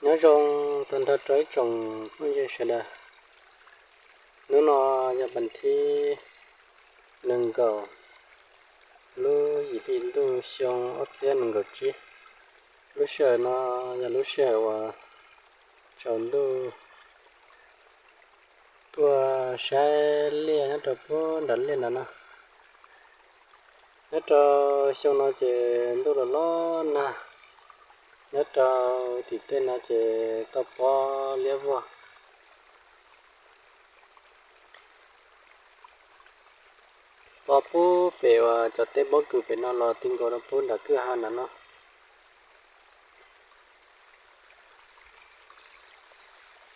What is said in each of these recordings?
Nyob zoo tag nrho rau ib tsoom phooj ywg sawv daws. Hnub no yog vas thib nees nkaum, lub yim hli ntuj xyoo ob txhiab nees nkaum tsib. Lub sij hawm no yog lub sij hawm uas tsaus ntuj tuaj saib liaj nyob rau puag nram liaj nram no. Nyob rau xyoo no ces ntuj los los nag, nyob rau tim tej no ces toj pob liab vog. Pov puag pem uas cov teb pob kws pem no los ti nkaus rau puag nram kwj ha nram no.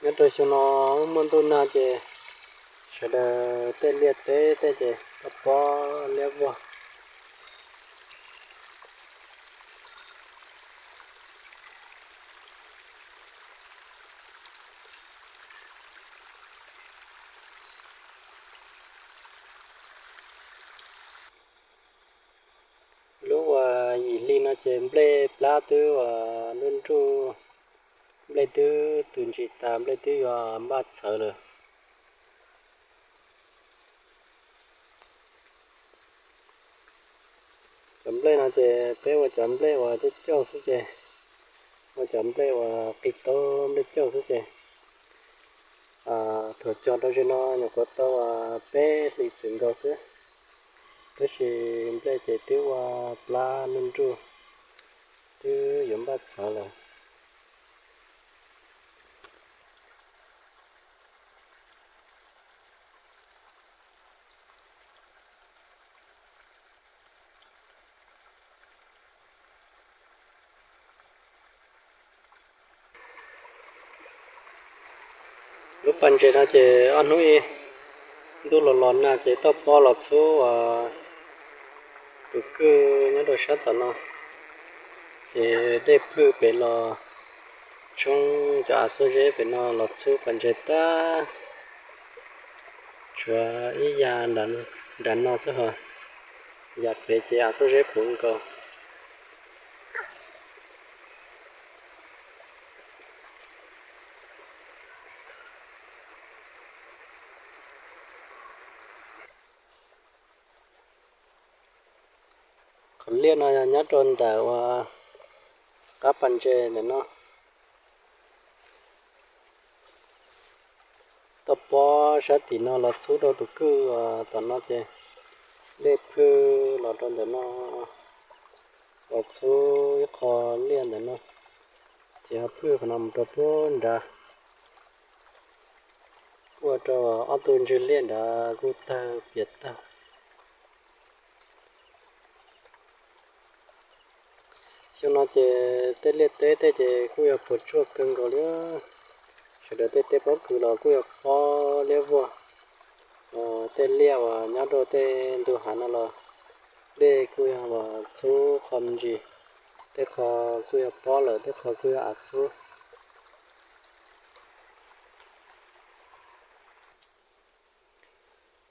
Nyob rau xyoo no muaj ntuj nag ces sawv daws tej liaj teb tej ces toj pob liab vog. Lub uas yim hli no ces nplej plab twb uas nruj nruj, nplej twb tws ntsis tas, nplej twb yuav npaj txhawv lawm. Cov nplej no ces peb ua cov nplej uas cauj cauj xwb ces, ua cov nplej uas qis taub nplej cauj xwb ces, thaum cog rau ze no nyuam qhuav tau uas peb hlis txwm nkaus xwb, tab sis nplej ces twb ua plab nruj nruj, twb yuav npaj txhawv lawm. Lub pas ntses no ces ob hnub ib ntuj los los nag ces toj pob los txhub uas tus kwj nyob rau sab tom no, ces dej phwj pem los tshoob cov av xuab zeb pem no los txhub pas ntses tag. Tshuav ib yam nram no xwb hos, yam pem ces av xuab zeb puv nkaus. Qhov liaj no yog nyob rau ntawm uas qab pas ntses ntawm no. Toj pob sab tim no los txhub rau tus kwj uas tom no ces dej phwj los rau ntawm no, los txhub ib qho liaj ntawm no, ces ho phwj qhov no mus rau puag nrad, kuj ua rau ob tug ntswg liaj nrad kuj tawg piam tag. Xyoo no ces tej liaj teb tej ces kuj yog puas tsuaj kawg nkaus li. Sawv daws tej teb pob kws los kuj yog pob liab vog. Tej liaj uas nyob rau tej ntug hav no los dej kuj yog uas txhub qhov me ntsis, tej qho kuj yog pob lawm, tej qho kuj yog av txhub.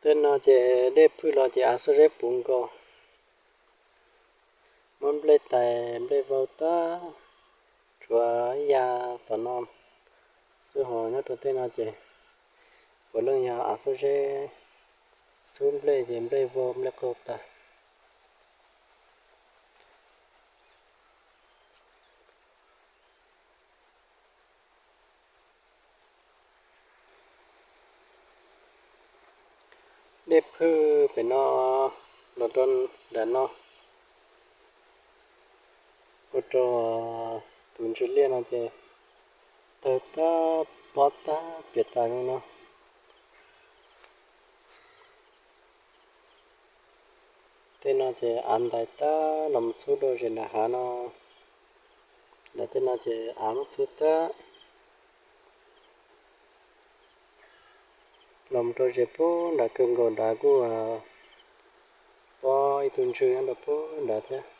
Tej no ces dej phwj los ces av xuab zeb puv nkaus, muab nplej tais nplej vau tag, tshuav ib yam tom no xwb hos nyob rau tej no ces puav leej yog av xuab zeb txhub nplej ces nplej vau nplej qaug tag. Dej phwj pem no los rau nram no, ua rau tus ntswg liaj no ces tawg tag pob tag piam tas li no. Tej no ces av ntais tag los mus txhub rau zem nram hav no. Ntawm tej no ces av muab txhub tag los mus rau zem puag nram kawg nkaus nrad kuj pob ib tug ntswg nyob rau puag nrad thiab.